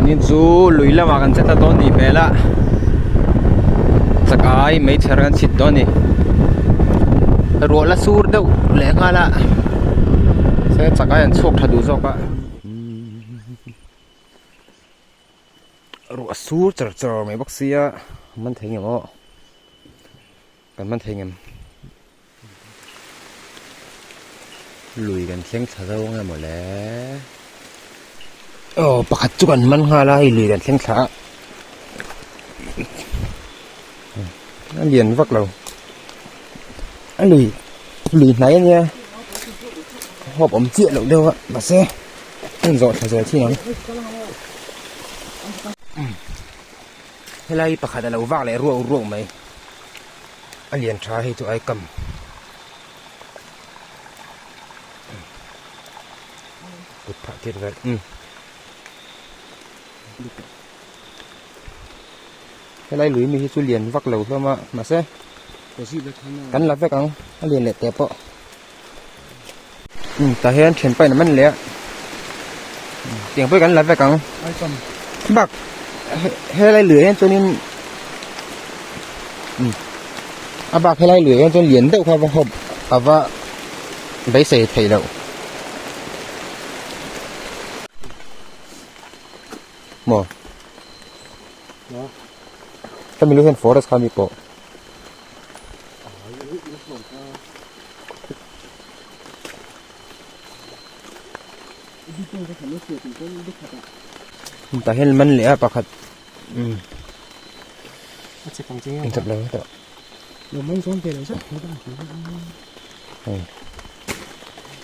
Zanin chu lui lamah kan che ta dawn nih hmel a chakai meichher kan chhit dawn a ni ruah la sur deuh leh nghal a se chakai an chhuak tha duh zawk a ruah sur char char mai bawk sia man thei ngem aw kan man thei ngem. Lui kan thleng thla zo ang emaw le aw pakhat chu kan man nghal a hei lui kan thleng thla a a lian vak lo a lui lui hnai ania hawp awm chiah loh deuh a mahse a inzawh thla zel thin ang helai pakhat a lo vak leh ruau ruau mai. A lian tha hei chu ai kam kut phah tir vel umm helai lui mi hi chu lian vak lo hlawm a mahse kan la vek ang a lian leh teh pawh umm tah hian thian pahin a man leh a tiang pawh hi kan la vek ang bak helai lui ah hian chuanin umm a bak helai lui ah hian chuan lian deuh kha va hawp a va beisei theih loh maw hemi lu hian forest kha mi pawh. Tah hian man leh a pakhat umm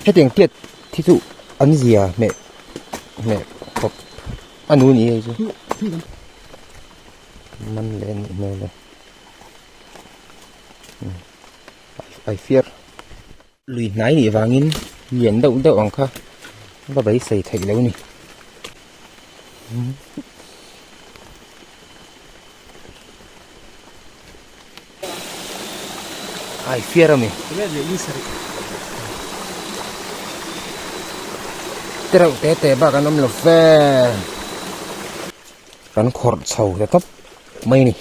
hetiang tiat hi chu an zia hmeh hmeh khawp a nu ni hei chu man leh a nih hmel e. Ai fiar lui hnai nih vangin lian deuh deuh ang kha va beisei theih lo ni. Ai fiar ami. Tereuh te te bak an awm lo ve. Kan khawrh chho ta tawp mai ni.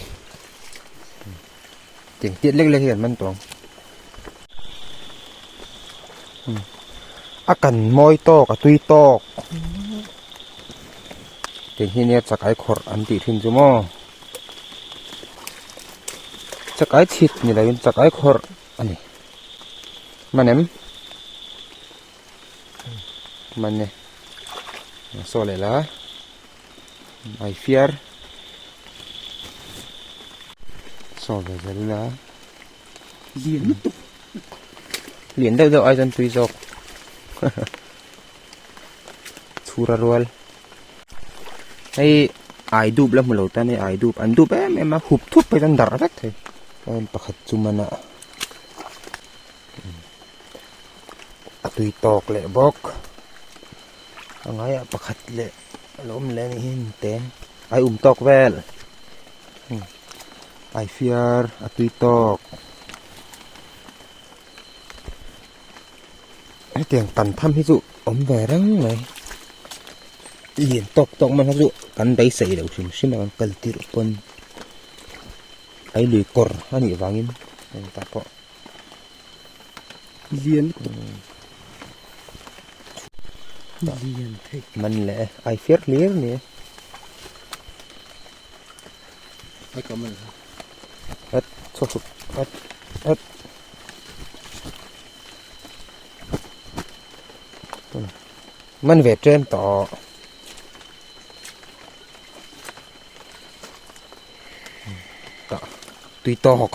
Tiang tiat lek lek hi an man tawh ang. A kan mawi tawk a tui tawk. Tiang hi nia chakai khawrh an tih thin chu maw. Chakai chhit ni loin chakai khawrh a ni. Man em? Man e. Saw leh la. Ai fiar saw ve zel ila lian lutuk lian deuh deuh ai chuan tui zawk chhura rual hei ai dup la hmu lo tan hei ai dup an dup em em a hup thup phei chuan darh vek thei chuan pakhat chu man a a tui tawk leh bawk. A ngaiah pakhat leh a lo awm leh a nih hi te ai um tawk vel ai fiar a tui tawk hetiang tan tham hi chu awm ve reng mai lian tawk tawk man hi chu kan beisei loh hrim hrim a kan kal tirh pawn ai lui kawr a nih vangin engtah pawh. Lian lutuk lian thei man leh e ai fiar hlir ni e ai ka man at chhuak chhuak at at man ve ṭem tawh tah tui tawk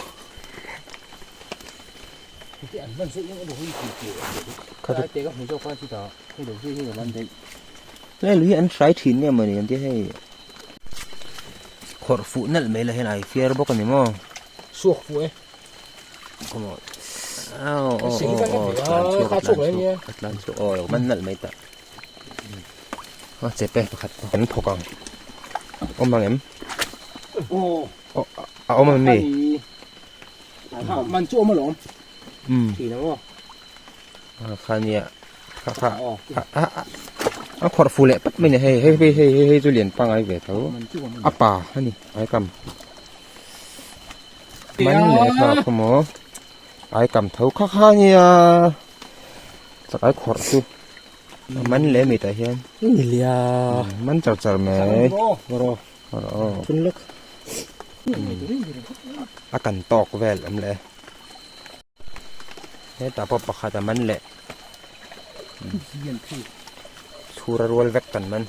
Lai lui hi an hrai thin nge mawni an tia hei khawrh fuh nalh mai lah hian a fiar bawk a ni maw suak fuh e aw aw aw tlan chhuak aw man nalh mai tah a chepe pakhat kan thawk ang awm ang em aw a awm ang mi man chu awm alawm thin ang aw a kha nia kha kha a a. A khawrh fuh leh pat mai a ni hei hei hei hei hei chu lian pangngai ve tho a pa a ni ai kam man leh kha khaw maw ai kam tho kha kha a nia chakai khawrh chu a man leh mi tah hian man char char mai a kan tawk vel awm leh e. Hetah pawh pakhat a man leh chhura rual vek kan man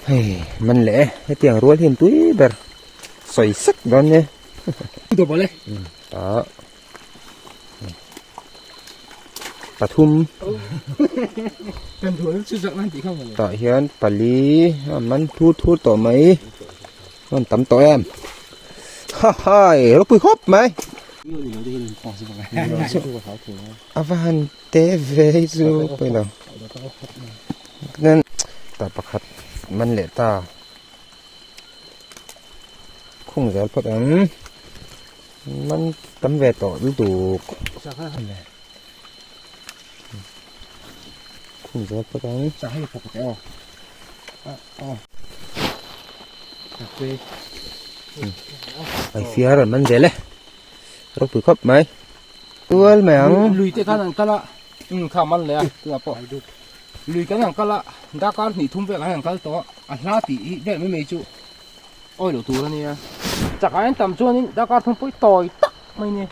hei man leh e hetiang rual hi an tui ber sawi sek dawn nia ah pathum tah hian pali a man thur thur tawh mai. An tam tawh em? Ha hai, ropui khawp mai. A va han te ve hi chu pawi lo. Then ta pakhat man leh ta. Khung zel phawt ang. Man tam ve tawh lutuk. Khung zel phawt ang. Ai fiar an man zel e ropui khawp mai tual mai ang lui te khan an kal a um kha man leh a tuna pawh lui kan an kal a darkar hnih thum vel an kal tawh a hla tih hi vel mai mai chu awi loh tur a nia chakah an tam chuanin darkar thum pawh hi tawi tak mai ni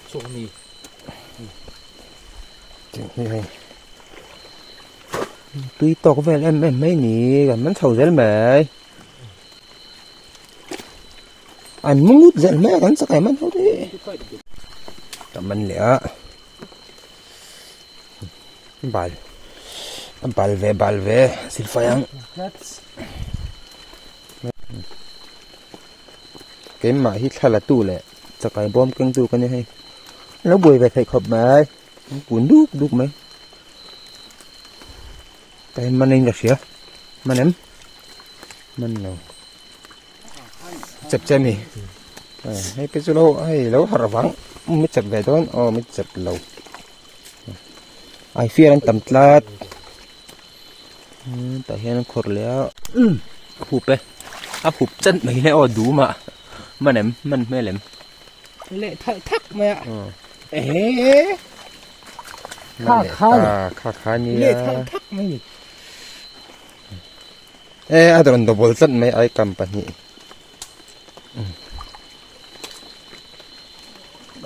chhuak a ni. Tui tawk vel em em mai ni kan man chho zel mai an mu ngut zel mai a kan chakai man ho te ka man leh a bal a bal ve bal ve silfai ang keimah hi thla la tu leh chakai bawm keng tu ka ni hei lo buai ve theih khawp mai. An kun duk duk mai ta hian man in ka hria man em man lo chep che mi hei te chu lo hei lo harh vang mi chep ve dawn aw mi chep lo ai fiar an tam tlat tah hian an khawrh leh a a hup e a hup chan mai hle aw dum ah man em man hmel em. Leh thalh thak mai a. Ehe. Kha kha kha kha nia. Leh thalh thak mai ni. E a rawn double tlat mai ai kam pahnih.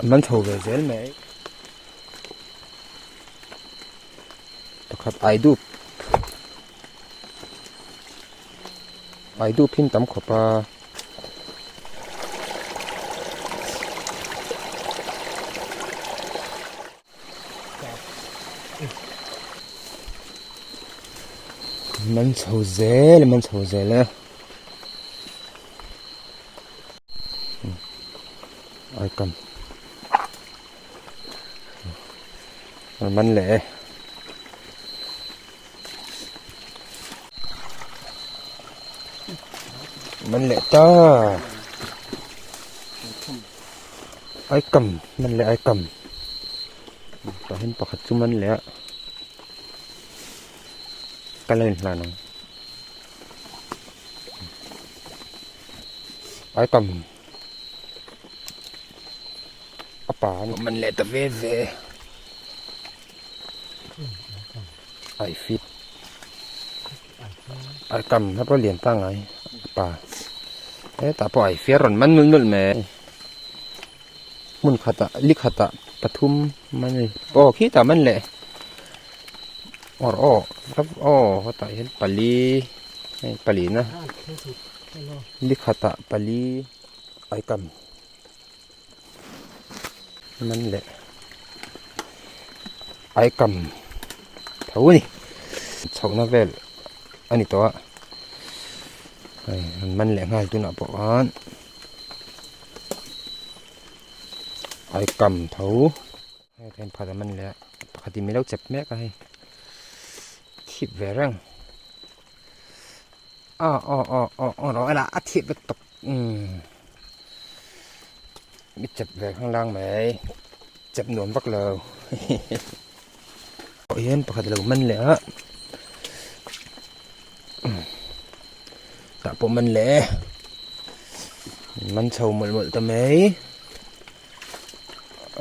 Man chho ve zel mai. Pakhat ai dup. Ai dup hin tam khawp a. Man chho zel man chho zel e ai kam man leh e. Man leh ta ai kam man leh ai kam tah hian pakhat chu man leh a ka la inhlan ang ai kam a pa man leh ta ve ve. Ai fit ai kam na pawh lian pangngai a pa hetah pawh ai fiar rawn man nulh nulh mai hmun khatah li khatah pathum man a ni aw khitah man leh awr aw aw hetah hian pali hei palina li khatah pali ai kam. Man leh ai kam tho a ni chhohna vel a ni tawh a hei an man leh nghal tunah pawh khan ai kam tho hei then pakhat an man leh a pakhat in min lo chep mek a hei thip ve reng aw aw aw aw aw rawh ela a thip vek tawp. Umm mi chep ve khang lang mai. Chep nuam vak lo. Pawh hian pakhat lo man leh a. Tah pawh man leh e. Man chho mawlh mawlh ta mai.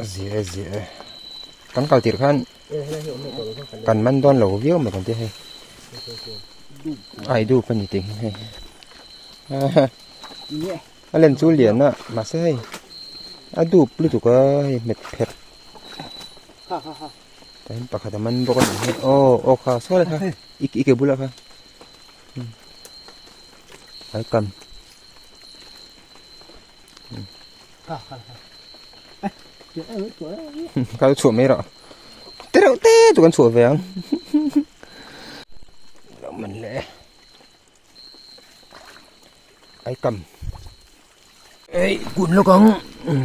A zia e zia e. Kan kal tirh khan kan man dawn lo viau mai kan ti hei. Ai dup a ni tih hei. A len chu lian a mahse hei a dup lutuk a hei hmet pherh tah hian pakhat a man bawk a nih hi aw aw kha saw lai kha i i ke bulah kha ai kam kha chu chhuah mai rawh te reuh te chu kan chhuah ve ang lo man leh e. Ai kam ei kun lawk ang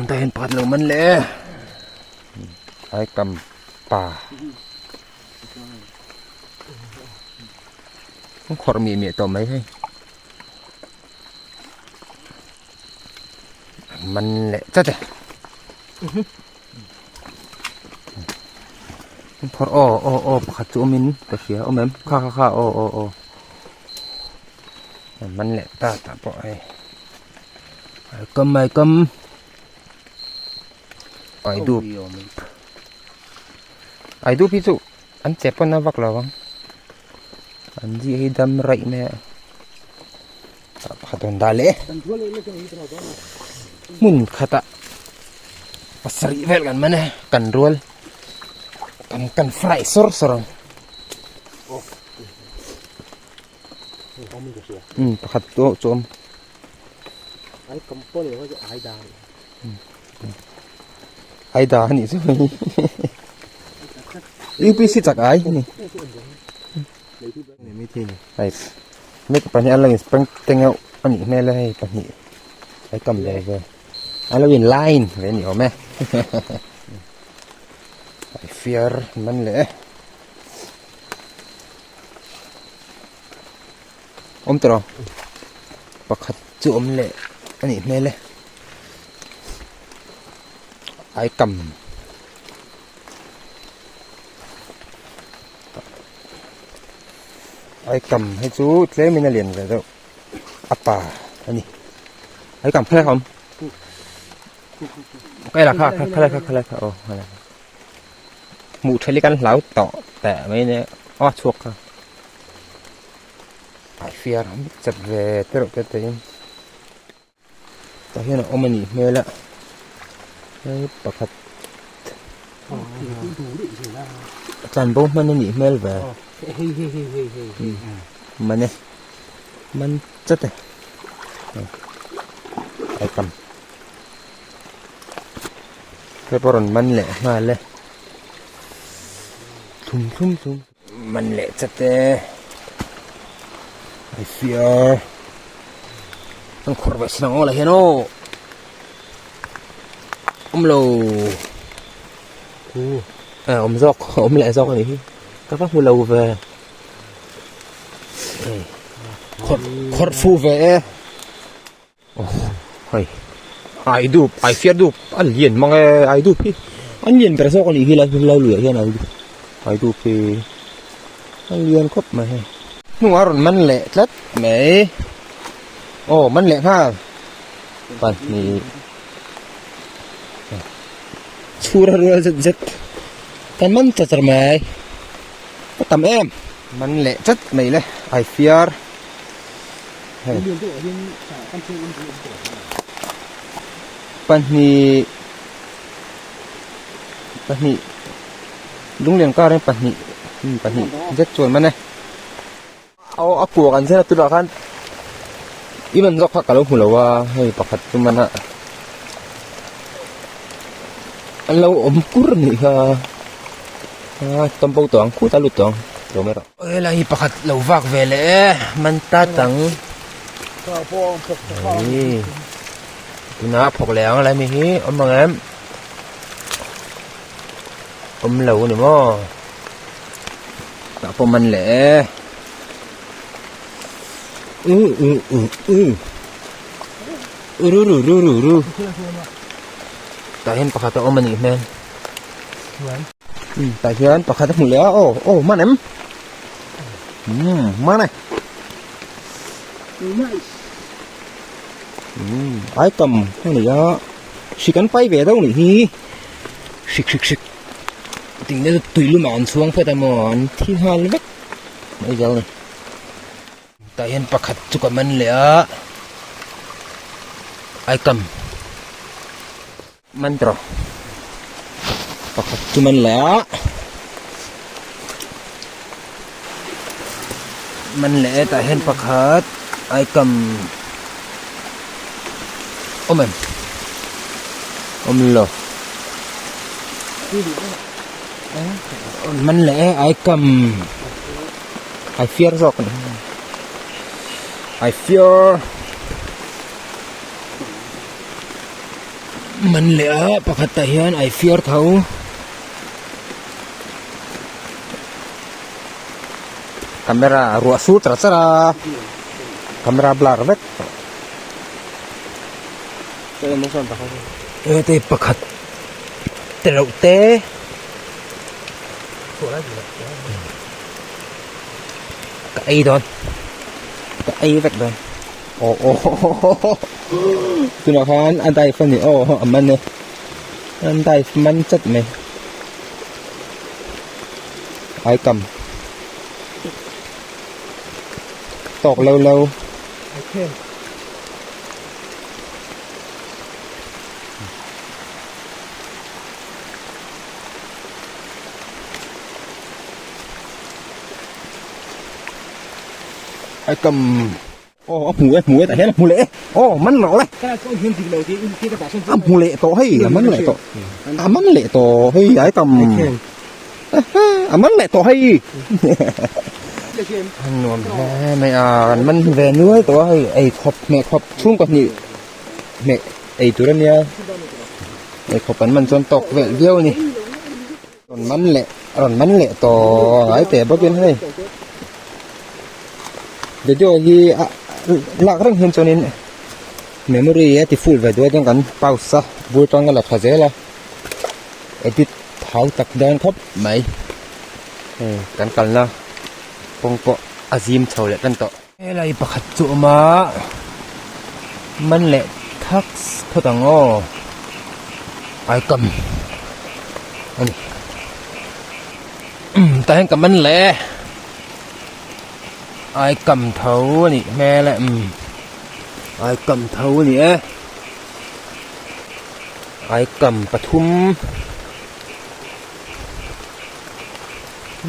tah hian pakhat lo man leh ai kam pa an khawrh miah miah tawh mai hei man leh chat e an phawrh aw aw aw pakhat chu awmin ka hria awm em kha kha kha aw aw aw. Man leh ta tah pawh hei ai kam ai kam ai dup ai dup hi chu an che pawn a vak lo ang an zia hi dam raih mai a tah pakhat rawn dah leh hmun khatah pasarih vel kan man a kan rual kan kan fry sawr sawr ang. Um pakhat pawh chu awm ai da a nih chu hei UPC chak ai a ni hei mek pahnih an lo in spring teng deuh a nih hmel a hei pahnih ai kam ve ve an lo in line ve a ni awm e ai fiar man leh e. Awm tawh lo pakhat chu awm leh a nih hmel e ai kam ai kam hi chu tlem in a lian ve deuh a pa a ni ai kam khalai kha awm ka la kha khalai kha khalai kha aw khalai kha. Hmuh thelh hi kan hlau tawh teh mai nia aw chhuak kha a fiar chep ve te reuh te te in tah hian a awm a nih hmel a hei pakhat a tlan bo hman a nih hmel ve man e man chat e ai tam. Hei pawh rawn man leh nghal e thlum thlum thlum man leh chat e ai fiar an khawrh ve sin ang aw lah hian aw awm lo a awm zawk awm leh zawk a nih hi ka va hmu lo ve khawrh khawrh fuh ve e. Hei ai dup ai fiar dup a lian mang e ai dup hi an lian ber zawk a nih hi lai lai luiah hian ai dup ai dup hi a lian khawp mai hei hnungah a rawn man leh tlat mai aw man leh nghal pahnih chhura rual zet zet kan man ta char mai a tam em man leh tlat mai le ai fiar. Pahnih pahnih lunglian kar hian pahnih pahnih zet chuan man e aw a kuak an zen a tunah khan i man zawk kha ka lo hmu lo a hei pakhat chu man a an lo awm kur a nih kha a tam bo tawh ang khutah a lut tawh ang tlawm erawh. Helai hi pakhat lo vak ve leh e man ta tang hei tunah phawk leh ang lai mi hi awm ang em awm lo a ni maw tah pawh man leh e u u u u ru ru ru ru ru tah hian pakhat a awm a nih hmel. Um tah hian pakhat a hmu leh a aw aw man em um man e um ai tam a ni a hrik an pai ve deuh nih hi hrik hrik hrik ting te chu tui lumah an chhuang phawt a maw an thi nghal vek mai zel a ni. Tah hian pakhat chu ka man leh a ai kam man tawh pakhat chu man leh a man leh e tah hian pakhat ai kam awm em awm lo man leh e ai kam. I fear zawk a ni I fear man leh a pakhat tah hian I fear tho camera ruah sur char char a camera blur vek tawh he pakhat te reuh te. Ka ei dawn ka ei vek dawn aw aw tunah khan a dive a ni aw a man e an dive man chat mai ai kam tawk lo lo. Ai cầm ô hmu e hmu e tah hian a hmu leh e aw man rawh le a hmu leh tawh hei a man leh tawh a man leh tawh hei ai cầm a man leh tawh hei a nuam hle mai a kan man ve nual tawh a hei ei khawp hmeh khawp chhungkaw hnih hmeh ei tur a nia ei khawp an man chuan tawk vel viau a ni. Rawn man leh rawn man leh tawh ngai teh bawkin hei video hi a lak reng hian chuanin memory a ti full ve duai dawn kan pause a bul tang a la tha zel a edit thau tak dawn khawp mai hei kan kalna kawng pawh a zim chho leh tan tawh. Helai pakhat chu a awm a man leh thak phawt ang aw ai kam a ni tah hian ka man leh ai kam tho a nih hmel e umm ai kam tho a ni e ai kam pathum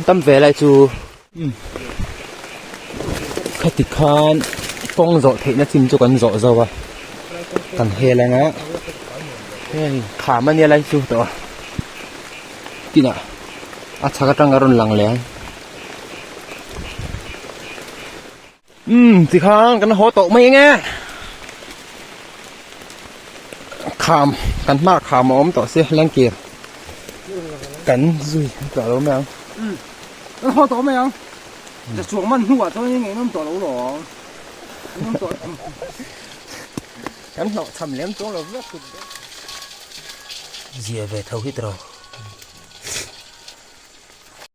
tam ve lai chu. Khati khan kawng zawh theihna chin chu kan zawh zo a kan hel ang a heng kham ania lai chu tawh a tinah a chhak atang a rawn lang leh ang umm tikhan kan haw tawh mai ang e kham kan hmaah kham a awm tawh sia lengkir kan zui tawh lo mai ang. Kan haw tawh mai ang. Ja chuang man hnuah chuan in ngaihnawm tawh lo lawm. Ngaihnawm tawh lo. Kan hlawh cham lem chuang lo vek. Zia ve tho hi tawh.